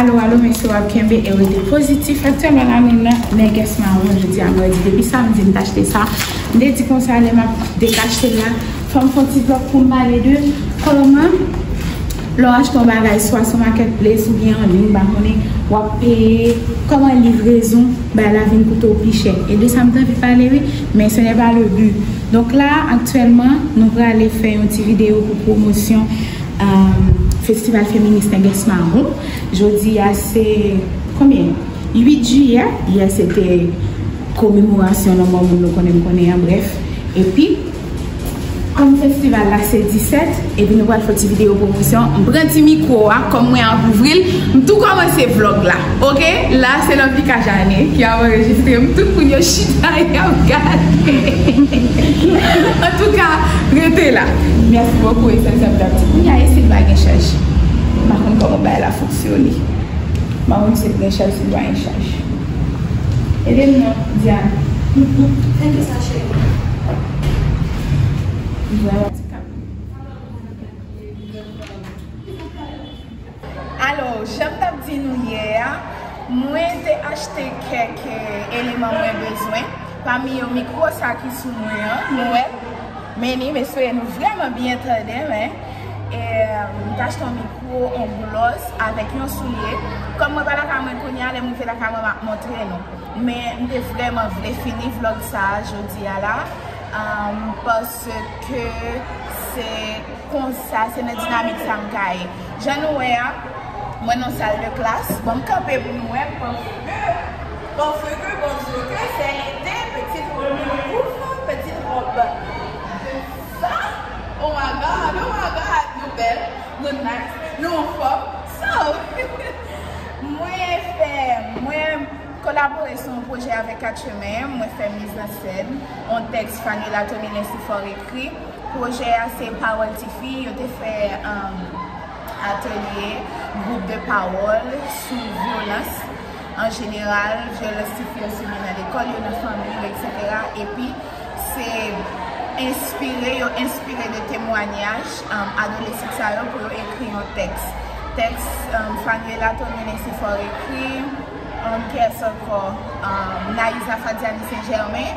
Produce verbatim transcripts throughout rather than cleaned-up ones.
Alo, alo, mesye, w ap kenbe e rete pozitif. Aktyèlman la, nou nan Nègès Mawon. Jodi a, mwen di, depi samdi, m t achte sa. M te di konsa, lè m ap dekachte l la, fò m fè yon ti vlòg pou m pale de kòman lè w achte yon bagay, swa sou marketplace oubyen an liy, m pa konnen, w ap peye, kòman livrezon, bagay la vin koute w pi chè. E de sa m t anvi pale, wi, men ce n'est pas le but. Donk la, aktyèlman, nou prale fè yon ti videyo pou pwomosyon, um, Festival Feminis Nègès Mawon. Jodi a se konbyen? Uit jiyè. Yè se te komemorasyon lanmò moun nou konnen m konnen an, brèf. Epi, kòm festival la se disèt, epi nou pral fè ti videyo pwomosyon, m pran ti mikwo a, kòm mwen ap ouvri l, m tou kòmanse vlòg la. Oke, la se Lovely Kajane ki ap anrejistre m. Tout moun yo chita y ap gade. Antouka, rete la. Mèsi bokou, e sa, sa, sa. Kounye a, isi pa gen chaj. M pa konn kòman bagay la fonksyone. M pa konn si l gen chaj, si l pa gen chaj. Ede m non, Diane. Thank you, Sachet. Vwala. Alò, jan m t ap di nou yè a, mwen te achte kèk, eh, eleman mwen bezwen. Pami yo, mikwo sa ki sou mwen an, nou wè l. Men li, mesye, nou vrèman byen tande, men, eh, m t achte yon mikwo, yon glòs avèk yon soulye. Kòm mwen pa lakay mwen kounye a, lè m rive lakay mwen, m ap montre nou. Men m te vrèman vle fini vlòg sa a jodi a la, um, paske se konsa, se nan dinamik sa m ka ye. Jan nou wè a, mwen nan sal de klas. Bon, m kanpe pou nou wè, paske, paske, paske, se ete, pitit wòb, pitit wòb. Sa, oh my God, oh my God, nou bèl, nou nice, nou anfòm. So, mwen fè, mwen kolabore sou yon pwojè avèk Kat Chemen, mwen fè mizansèn, yon tèks Fanuela Tomine Sifor ekri. Pwojè a se Pawòl Tifi, yo te fè, um, atelye, gwoup de pawòl sou vyolans an jeneral, vyolans tifi yo sibi nan lekòl yo, nan fanmi yo, etsetera. Epi, se enspire, yo enspire de temwanyaj, um, adolesan sa yo pou yo ekri yon tèks. Tèks, um, Fanuela Tomine Sifor ekri, um, kiyès ankò? Um, Naïza Fadiani Saint Germain.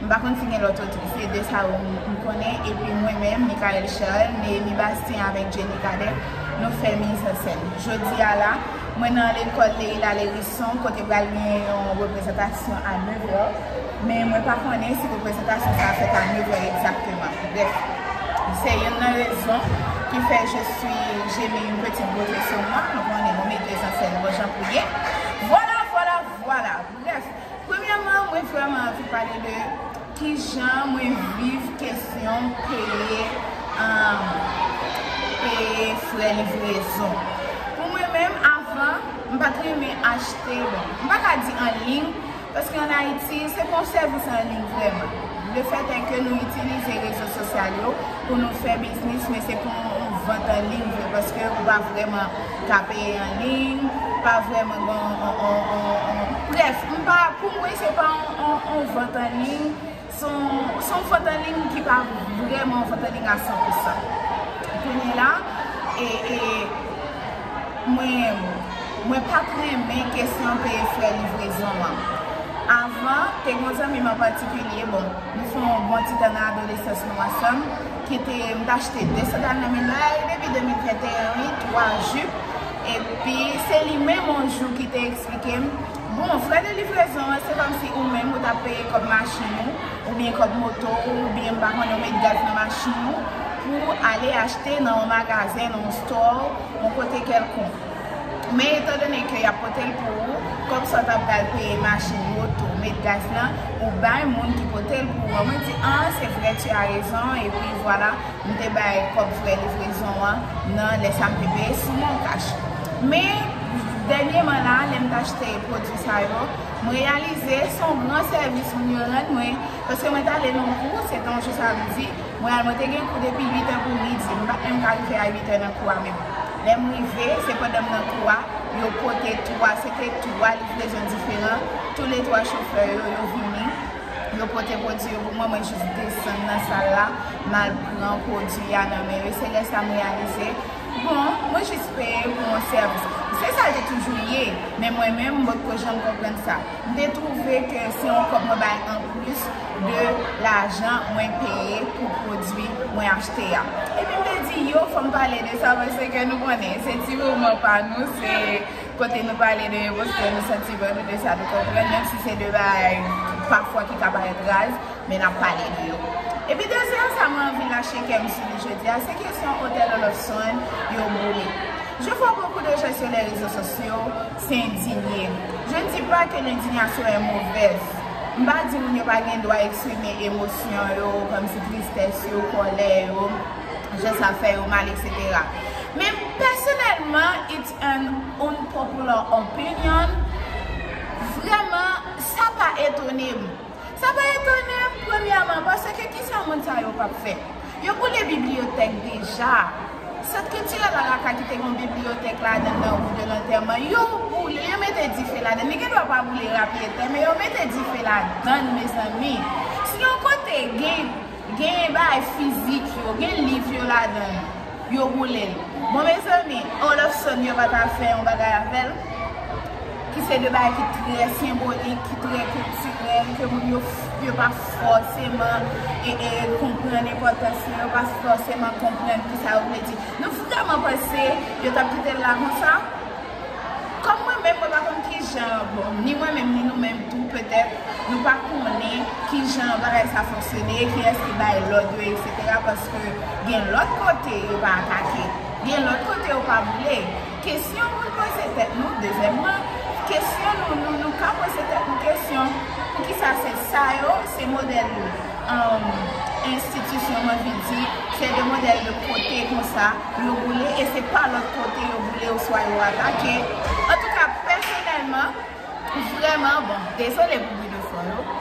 M pa konn si gen lòt otris, se de sa yo m, m konnen. Epi mwen menm, Michael Charles, Néhémie Bastien avèk Jenny Cadet, nou fè mizansèn. Jodi a la, mwen nan lekòl Leila Lérisson, kote pral gen yon reprezantasyon a nevè. Men mwen pa konnen si reprezantasyon sa a fèt a nevè egzakteman. Brèf, se youn nan rezon ki fè je suis, j'ai mis une petite beauté sur moi. Nou konnen, mwen mete esansèl bon jan pou ye. Vwala, vwala, vwala. Brèf, premyèman, mwen vrèman anvi pale de kijan mwen viv kesyon peye, um, peye frè livrezon. Pou mwen menm, avan, m pa t renmen achte, bon, m pa ka di an liy, paske ann Ayiti, se pa yon sèvis an liy vrèman. Lefètèke nou itilize rezo sosyal yo pou nou fè biznis, men se pa yon, yon vant an liy vre, paske ou pa vrèman ka peye an liy, pa vrèman gen yon, yon, yon, yon, yon, brèf, m pa, pou mwen, se pa yon, yon, yon vant an liy, se yon, se yon vant an liy ki pa vrèman yon vant an liy a san pou san. Kounye la, e, e, mwen, mwen pa t renmen kesyon peye frè livrezon an. Avan, te gen yon zanmi m an patikilye, bon, nou fè yon bon ti tan nan adolesans nou ansanm, ki te, m t achte de sandal nan men l la, e depi de mil venteyen, wi, twa jip, epi se li menm yon jou ki te eksplike m, bon, frè de livrezon an, se kòmsi ou menm ou t ap peye kòb machin ou, oubyen kòb moto ou, oubyen m pa konnen, ou met gaz nan machin ou, pou ale achte nan yon magazen, nan yon store, yon kote kèlkonk. Men etandone ke y ap pote l pou ou, kòb sa w ta pral peye machin, moto, met gaz lan, ou bay moun ki pote l pou ou an. Mwen di, an, c'est vrai, tu as raison, epi vwala, m te bay kòb frè livrezon an nan lè sa m te peye sou MonCash. Men, dènyèman la, lè m t achte pwodui sa yo, m reyalize se yon gran sèvis moun yo rann mwen, paske mwen t ale nan yon kou, se te yon jou samdi, mwen al, mwen te gen kou depi uit è pou midi. M pa t menm ka rive a uit è nan kou a menm. Lè m rive, se pandan m nan kou a, yo pote twa, se te twa livrezon diferan. Toulètwa chofè yo, yo vini, yo pote pwodui yo pou mwen, mwen jis desann nan sal la, m al pran pwodui a nan men yo. Se lè sa m reyalize, bon, mwen jis peye pou yon sèvis. Se sa l te toujou ye. Men mwen menm, m potko janm konprann sa. M te twouve ke se yon kòb mwen bay anplis de lajan mwen peye pou pwodui mwen achte a. Epi m te di, yo, fò m pale de sa, paske nou konnen, se ti moman pa nou, se kote nou pale de yo, paske nou santi bon nou de sa, nou konprann, menm si se de bagay pafwa ki ka parèt raz, men n ap pale de yo. Epi dezyèm sa mwen anvi lache kè m sou li jodi a, se kesyon otèl Olofsonn yo boule. Je vois beaucoup de gens sur les réseaux sociaux s'indigner. Je ne dis pas que l'indignation est mauvaise. M pa di moun yo pa gen dwa eksprime emosyon yo, kòmsi tristès yo, kòlè yo, jan sa fè yo mal, et cetera. Men pèsonèlman, it's an unpopular opinion. Vrèman, sa pa etone m. Sa pa etone m, premyèman, paske kisa moun sa yo p ap fè? Yo boule bibliyotèk deja. Sant kiltirèl Alaka ki te gen yon bibliyotèk ladan nan wout de lantèman, yo boule, yo mete dife ladan. Li gen dwa pa boule rapyetè, men yo mete dife ladan, mezanmi. Si yon kote gen, gen bagay fizik yo, gen liv yo ladan, yo boule l. Bon, mezanmi, Olofsonn yo pa ta fè yon bagay avè l, ki se de bagay ki trè senbolik, ki trè kiltirèl, ke moun yo, yo pa fòseman e, e, konprann enpòtans li, yo pa fòseman konprann kisa yo vle di. Nou vrèman panse yo t ap kite l la konsa? Kòm mwen menm, mwen pa konn kijan, bon, ni mwen menm, ni nou menm tou, petèt, nou pa konnen kijan bagay sa fonksyone, kiyès ki bay lòd yo, et cetera, paske gen lòt kote yo pa atake, gen lòt kote yo pa boule. Kesyon pou n poze tèt nou, dezyèmman, kesyon nou, nou, nou ka poze tèt nou kesyon, poukisa se sa yo, se modèl, um, enstitisyon, m anvi di, se de modèl de kote konsa, yo boule, e se pa lòt kote yo boule oswa yo atake. Antouka, pèsonèlman, vrèman, bon, dezole pou bri de fon yo.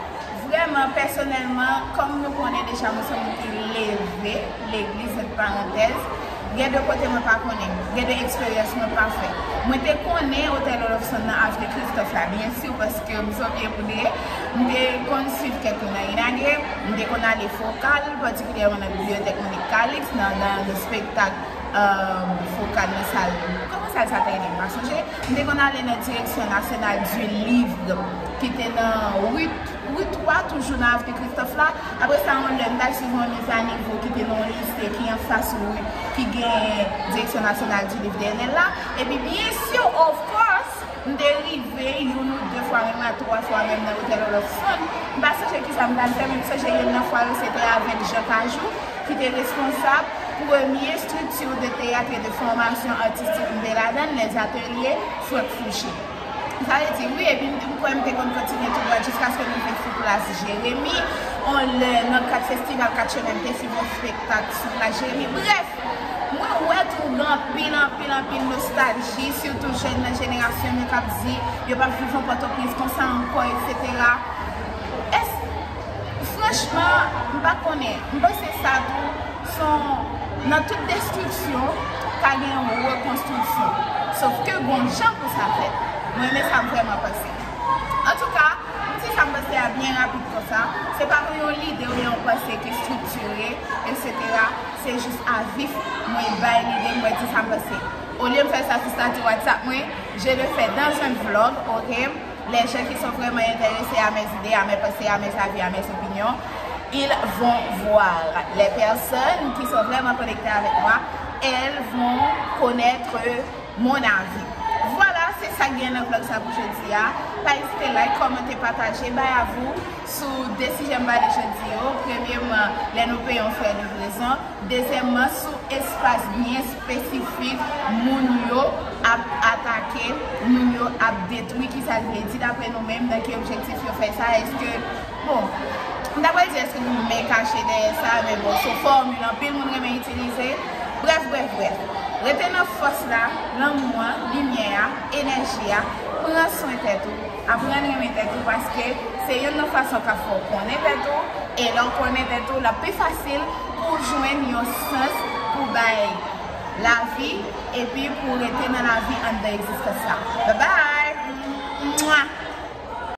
Vrèman, pèsonèlman, kòm nou konnen deja, mwen se yon moun ki leve legliz, ant parantèz, gen de kote mwen pa konnen, gen de eksperyans mwen pa fè. Mwen te konnen otèl Olofsonn nan avni Kristòf la, byen si, paske m se yon pye boudre, m te konn swiv kèk moun nan Inagre, m te konn ale Fokal, patikilyèman nan bibliyotèk Monik Kalix, nan, nan, nan spektak, euh, Fokal nan sal, kòman sal sa te rele, m pa sonje. M te konn ale nan Direction Nationale du Livre, ki te nan ri, ri twa, toujou nan avni Kristòf la. Apre sa, yon lè, m t al swiv yon mizanivo ki te nan yon lise ki anfas ri, ki gen Direction Nationale du Livre dèyè l la. Epi, byen si, of course, m te rive youn ou de fwa, menm a twa fwa, menm nan otèl Olofsonn. M pa sonje kisa m t al fè, men m sonje youn nan fwa yo, se te avèk Jean Cajou, ki te responsab premye estrikti de teyat e de fòmasyon atistik m te ladan l, Les Ateliers Frank Fouché. Sa vle di, wi, epi m, m kwè m te konn kontinye tou dwat jiskaske m rive sou plas Jeremi. On lè, nan kad festival Kat Chemen, m te swiv yon spektak sou plas Jeremi. Brèf, mwen wè tou gen anpil, anpil, anpil nostalji, sitou jèn nan jenerasyon m yo k ap di yo p ap viv an Pòtoprens konsa ankò, et cetera. Es, franchman, m pa konnen. M panse sa tou, se yon, nan tout destriksyon, ka gen yon rekonstriksyon. Sòf ke gon jan pou sa fèt. Mwen, men sa m vrèman panse. Antouka, m di sa m panse a byen rapid konsa. Se pa pou yon lide oubyen yon panse ki estriktire, et cetera. Se jis avi mwen bay lide, mwen di sa m panse. Olye m fè sa sou stati WhatsApp mwen, je le fais dans un vlog, ok? Les gens qui sont vraiment intéressés à mes idées, à mes pensées, à mes avis, à mes opinions, ils vont voir. Les personnes qui sont vraiment connectées avec moi, elles vont connaître mon avis. Vwala, se sa k gen nan vlog sa pou jodi a. Pa ezite like, kòmante, pataje, bay avi w sou de sijè m pale jodi yo. Premyeman, lè nou peye yon frè livrezon. Dezyèmman, sou espas byen espesifik moun yo ap atake, moun yo ap detwi, kisa l vle di dapre nou menm, nan ki objektif yo fè sa, èske, bon, m ta pral di èske gen yon men kache dèyè sa, men bon, se yon fòmil anpil moun renmen itilize. Brèf, brèf, brèf. Rete nan fòs la, lanmou an, limyè a, enèji a, pran swen tèt ou. Aprann renmen tèt ou, paske se youn nan fason k ap fè w konnen tèt ou, e lè w konnen tèt ou, l ap pi fasil pou w jwenn yon sans pou bay lavi, epi pou w rete nan lavi anndan egzistans la. Bye bye! Mwa!